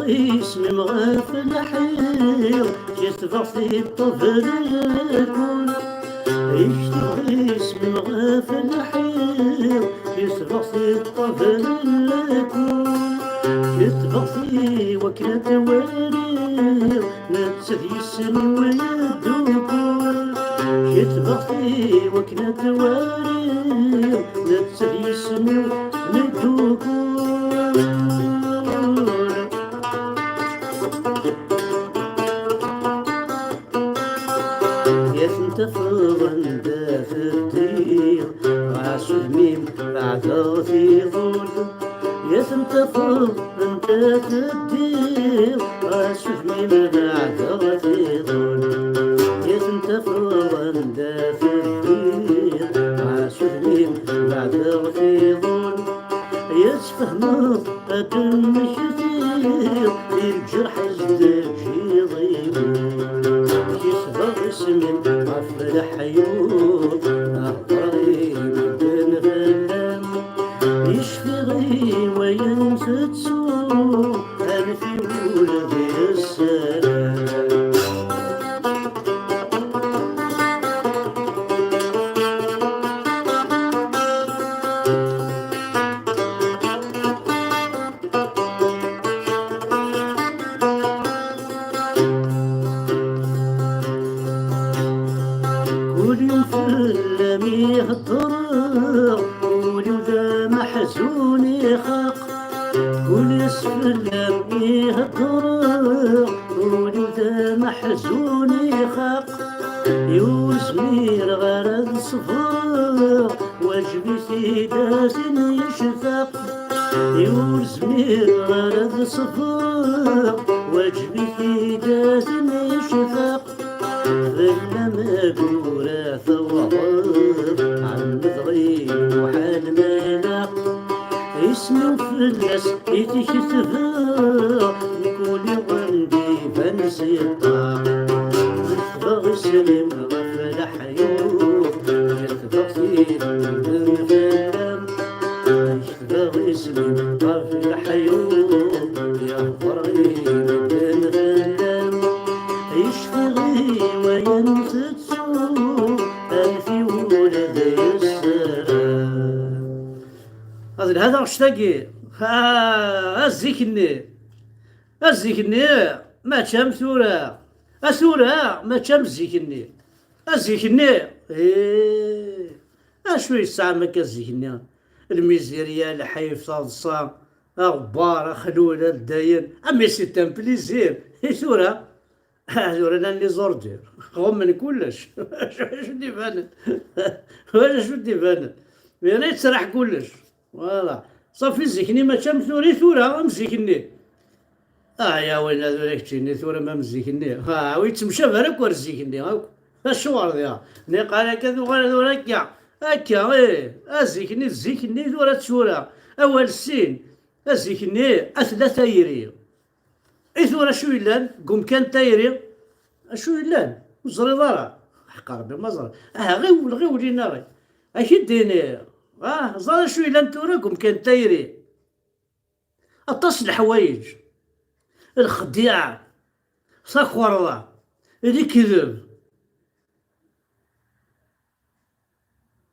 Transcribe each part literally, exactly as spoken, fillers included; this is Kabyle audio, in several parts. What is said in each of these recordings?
Isem-im ɣef lḥiḍ, ketbeɣ tiṭṭ ɣef lakul. Ketbeɣ isem-im ɣef lḥiḍ, ketbeɣ tiṭṭ ɣef lakul. Ketbeɣ-t i wakken ad t-waliɣ, netta d yisem-iw yeddukul. Ketbeɣ-t i wakken ad t-waliɣ, netta d yisem-iw yeddukul. Ad ten-tafeḍ anda teddiḍ, ɣas udem-im beɛdeɣ tiḍul. Ad ten-tafeḍ anda teddiḍ, ɣas udem-im beɛdeɣ tiḍul. Ad ten-tafeḍ anda teddiḍ, ɣas udem-im beɛdeɣ tiḍul. Ad tfehmeḍ ad d-temmektiḍ i lǧerḥ zdaǧ iḍilen. Kesbeɣ isem-im ɣef leḥyuḍ, ahder i medden fell-am. Yecfiɣ i wayen tettuḍ, anef i wul ad yesserḥ. Kul yum fell-am i heddreɣ, ul-iw d ameḥzun ixaq. Kul ass fell-am i heddreɣ, ul-iw d ameḥzun ixaq. Ur zmireɣ ara ad ṣebreɣ, wajeb-it-id ad ten-yectaq. Ur zmireɣ ara ad ṣebreɣ, wajeb-it-id ad ten-yectaq. Fell-am agura tewɛeḍ, ɛemmdeɣ i lmuḥal ma ilaq. Isem-iw fell-as i t-ketbeɣ, mkul iḍ am d-iban si ṭṭaq. Ketbeɣ isem-im ɣef leḥyuḍ, ketbeɣ-t-id fell-am. Ketbeɣ isem-im ɣef leḥyuḍ, yehder i medden fell-am. Yecfiɣ i wayen tettuḍ, anef i wul ad yesserḥ. Ad lhad aɣect-agi. Ha, a zik-nni. A zik-nni, mačči am tura. A tura, mačči am zik-nni. A zik-nni, ih. Acu yesɛam akka zik-nni? Lmizirya, lḥif, taḍsa, aɣebbar, axlul, aldayen. Ah, mais c'est un plaisir. I tura? Ah, tura llan les ordures. Ɣummen kullec. Acu d-ibanen? Wala acu d-ibanen? Yerna yettraḥ kullec. Voilà. Ṣafi zik-nni mačči am tura, i tura, am zik-nni. Ah, ya win ad ur ak-ttini tura ma am zik-nni. Ah, ur yettemcabi ara akk ar zik-nni, akk. Acuɣer diɣ? Niqal akka tuɣal tura akka. Akka, ih. A zik-nni d zik-nni, tura d tura. Awal sin. A zik-nni, a tella tayri. I tura acu yellan deg umkan n tayri? Acu yellan? Ur teẓriḍ ara? Ḥeqq Rebbi ma ẓriɣ. Aha, ɣiwel, ɣiwel, ini-aɣ-d. Ad k-id-iniɣ. Ah, ẓer acu yellan tura deg umkan n tayri. Aṭas n leḥwayeǧ. Lxeddiɛa, takerḍa, lekdeb.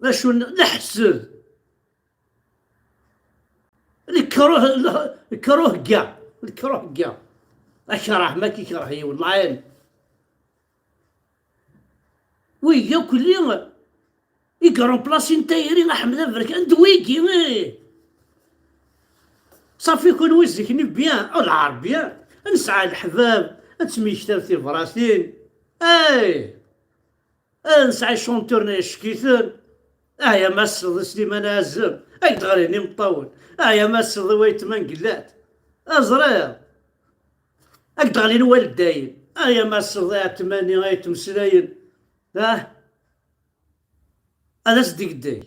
D acu n-, leḥsed. Lekruh, le-, lekruhga. Lekruhga. Akrah, ma k-ikreh yiwen, lɛin. Wigi akk-nni i iremplasin tayri, Aḥmed Aberkan, d wigi, ih. Ṣafi kunwi zik-nni bien, oh, lɛerbiya, nesɛa leḥbab, ad ttemyektab tibratin. Ay! Ad nesɛa icanturen yeckiten. Ah, ya ma tesleḍ i Sliman Ɛazem, ad k-d-ɣlin imeṭṭawen. Ah, ya ma tesleḍ i wayetma n Gellat, a ẓriɣ. Ad k-d-ɣlin waldayen. Ah, ya ma tesleḍ i Ɛetmani ay ttmeslayen. Ah, ad as-d-igdey.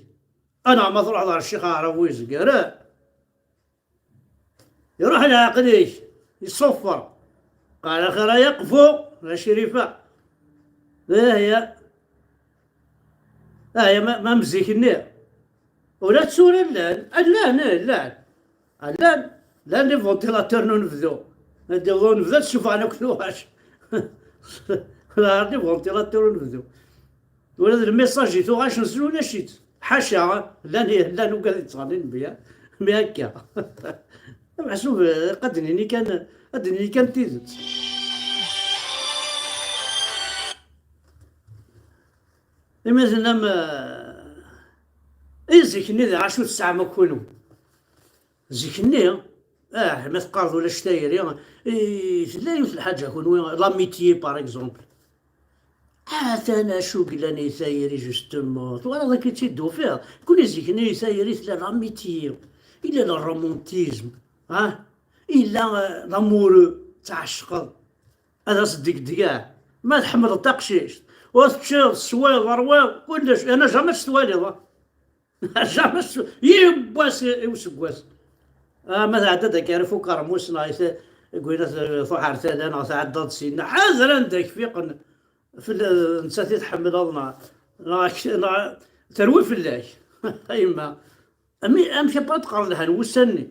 Anaɣ ma truḥeḍ ɣer Ccix Aɛrab ur yezgir ara. Iruḥ leɛqel-ik, iṣuffer. Qal axir ay aqbu, a Crifa. Ahya. Ahya, ma, ma am zik-nni. Ula d tura llan, llan, eh, llan. Llan, llan les ventilateurs n unebdu. Ad d-awḍen nebda ssufɣen akk tuɣac. Lɛerḍ i ventilateur ur nebdu. Ula d lmessage i tuɣac nessen ulac-itt. Ḥaca, llan, llan ugar i ttɣennin mbiya, mi akka. Meḥsub, eh, ad d-nini kan, ad d-nini kan tidet. Imi tennam, eh, i zik-nni d acu tesɛam akk kunwi? Zik-nni, ah, ma teqqareḍ ulac tayri, i, tella yiwet lḥaǧa kunwi, l'amitié, par exemple. Atan acu yellan i tayri, justement. Twalaḍ akken i tt-id-tufiḍ? Kunwi zik-nni i tayri tella l'amitié, illa le romantisme, ah, illa, euh, l'amoureux, tɛecqeḍ. Ad as-d-degdgeɣ. Ma tḥemmleḍ taqcict, ur teččiḍ, teswiḍ, terwiḍ, kullec, yerna jamais tt-twaliḍ, ah. Jamais tt-, yiwwas i, i useggas. Ah, ma tɛedda-d akka ar ɣef ukermus, neɣ i t-, deg win at-, truḥ ar tala, neɣ tɛeddaḍ sinna, ḥader anda k-fiqen fell-, nettat i tḥemmleḍ, neɣ, neɣ ak-, neɣ terwi fell-ak. A yemma, ami-, amek akka ad qqaren lhan wussan-nni?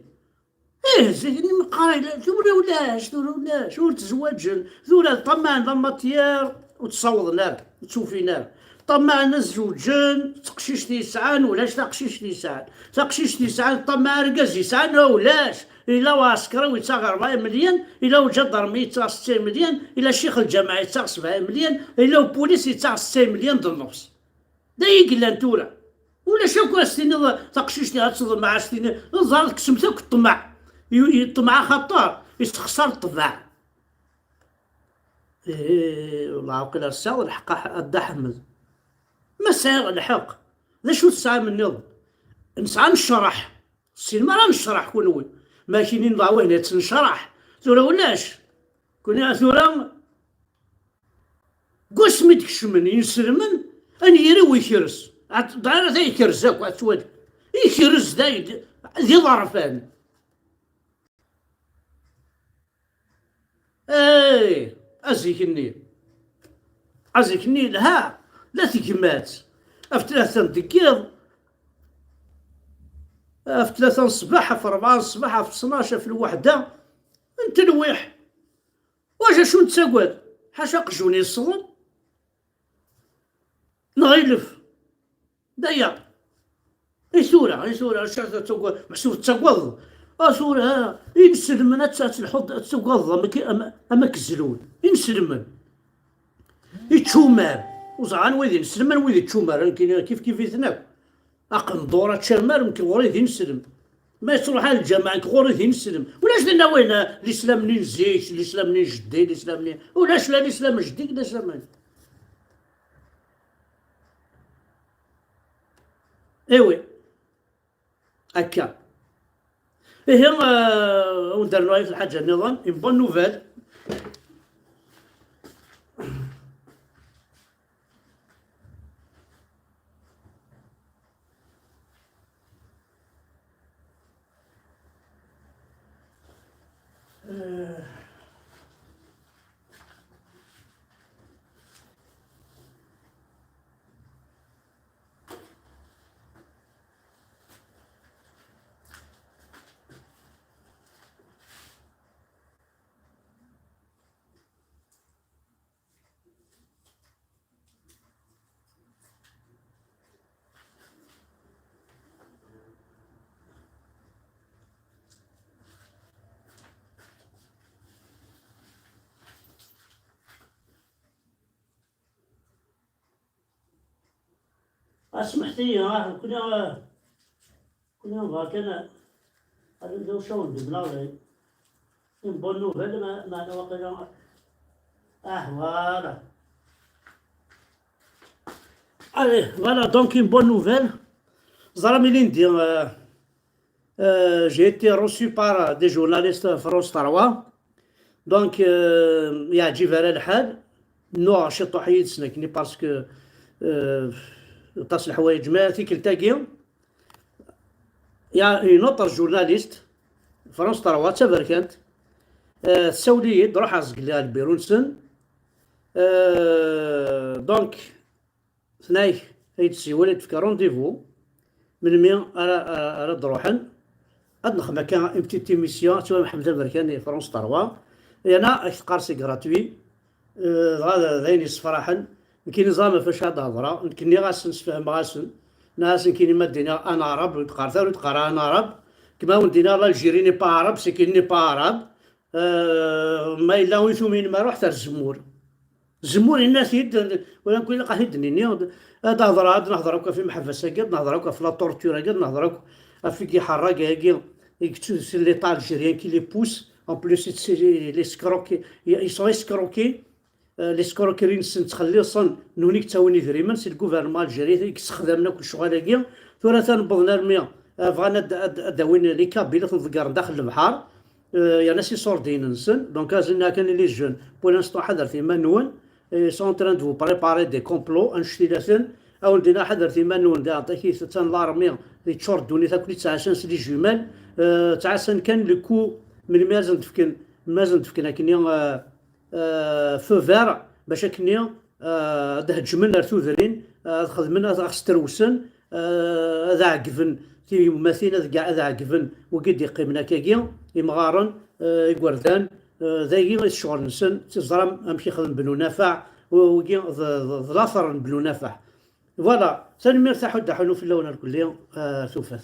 Ih, zik-nni meqqar ila, tura ulac, tura ulac, ur ttezwaǧen. Tura ṭṭamaɛen la matière, ur tt-ssawḍen ara, ur tt-ufin ara. Ṭṭamaɛen ad zewǧen d teqcict yesɛan, ulac taqcict yesɛan. Taqcict yesɛan, ṭṭamaɛ argaz yesɛan, ulac. Ila uɛsekriw yettaɣ rebɛa imelyan, ila uǧadarmi yettaɣ setta imelyan, ila ccix lǧameɛ yettaɣ sebɛa imelyan, ila upulis yettaɣ setta imelyan d nnefs. D ay i yellan tura. Ulac akk ad s-tiniḍ taqcict-iw ad teḍmeɛ, ad s-tini, ẓer, tekksemt akk ṭṭmeɛ. Yu-, yu-, ṭṭmeɛ axaṭer yessexṣar ṭṭbeɛ. Ih, wallah, waqila tesɛiḍ lḥeqq a Ḥ-, a Dda Ḥmed. Ma sɛiɣ lḥeqq, d acu tesɛam nniḍen? Nesɛa nnecraḥ. Ssinem ara necraḥ kunwi. Ma kinin d awin ad tt-necraḥ. Tura ulac. Kunwi tura Deg wasmi d-kecmen yinselmen, anyir-iw ikrez. Ɛad-, d ara ta ikrez akk, ad twali. Ikrez d ay-, d, d iḍerfan. Ey, azik-nni. Azik-nni yelha, la tegmat. Ɣef tlata n deg yiḍ, ɣef tlata n ṣṣbeḥ, ɣef rebɛa n ṣṣbeḥ, ɣef ttnac, ɣef lweḥda n telwiḥ. Wac acu nettagad? Ḥaca aqjun yessḍen? Neɣ ilef? D aya. I tura, i tura, acu ara tettagad? Meḥsub tettagadeḍ? A tura, ha, inselmen ad t-, ad telḥuḍ, ad tettagadeḍ am ak-, am, am ak-zlun. Inselmen. Iččumar. Ur ẓran wid inselmen, wid iččumar, nekkini kif kif-iten akk. Aqendur ačamar, nekk ɣur-i d ineslem. Ma yettruḥ ar lǧameɛ, nekk ɣur-i d ineslem. Ulac dinna wayen, lislam-nni n zik, lislam-nni n jeddi, lislam-nni, ulac la lislam n jeddi, la lislam n, iwi, akka. Ihi, eh, ur d-rennuɣ yiwet lḥaǧa nniḍen, une bonne nouvelle. Asmeḥt-iyi, ah, kni, ah, kni nebɣa kan, ah, ad ndew cawen deg laɣlay. Une bonne nouvelle, ma, meɛna waqila, ah, voilà. Allez, voilà, donc une bonne nouvelle. Ẓram ilindi, euh, euh, j'ai été reçu par des journalistes France trois. Donc, euh, yeɛǧib ara lḥal. Nuɣ ciṭuḥ yid-sen akkenni parce que, euh, aṭas n leḥwayeǧ, ma tikkelt-agi, il y a une autre journaliste, France trois, d taberkant, euh, tessawel-iyi-d, ruḥeɣ zgelli ɣer lbiru-nsen. Euh, donc, tnay ay d-tessiwel, ay d-tefka rendez-vous. Melmi ara, ara, ara d-ruḥen? Ad nexdem akka une petite émission, ttwa Mḥemmed Aberkan i France trois. Yana ak teqqar c'est gratuit. Dɣa d ayen yessefraḥen. Nekkini ẓra ɣef wacu ad hedreɣ, nekk nniɣ-asen, sfehmeɣ-asen. Nniɣ-asen nekkini ma d-iniɣ un arabe, ur d-qqaret ara, ur d-qqar ara un arabe. Kma wen-d-iniɣ l'Algérie n'est pas arabe, c'est qu'il n'est pas arabe. Ma yella ur tumin ma ruḥet ar Zemmur. Zemmur yenna-t-id, wala nekk ilaq ad t-id-nini. Ad hedreɣ, ad nehder akk ɣef imeḥbas-agi, ad nehder akk ɣef la torture-agi, ad nehder akk ɣef igiḥerrag-agi i yettu, c'est l'État algérien qui les pousse. En plus, c'est les escrocs, ils sont escroqués. L'escroquerie-nsen ttxelliṣen, nuni yettawin idrimen, c'est le gouvernement algérien i yessexdamen akk lecɣal-agi. Tura atan wwḍen armi bɣan ad d-awin les Kabyles, ad ten-ḍeggren daxel lebḥer. Yerna s iṣurdiyen-nsen. Donc azen kan les jeunes, pour l'instant ḥadret iman-nwen. Ils sont en train de vous préparer des complots, annect-ilaten. Awen-d-iniɣ ḥadret iman-nwen, d aṭakit attan l'armée yeččur ddunit akk, yettɛassan s les jumelles. Ttɛassan kan le coup melmi ad sen-d-fken, melmi ad sen-d-fken akkenni feu vert, bac akkenni ad heǧmen ar tudrin, ad xedmen, ad ɣ-strewsen, ad ɛeggben tiyemmatin, ad ɛeggben wigi d-iqqimen akkagi, imɣaren, igerdan. Dagi i d ccɣel-nsen. Teẓram amek ixdem Bnu Nafaɛ, wigi d later n Bnu Nafaɛ. Voilà, tanemmirt a Ḥud Aḥunu fell-awen rkulli. Ar tufat.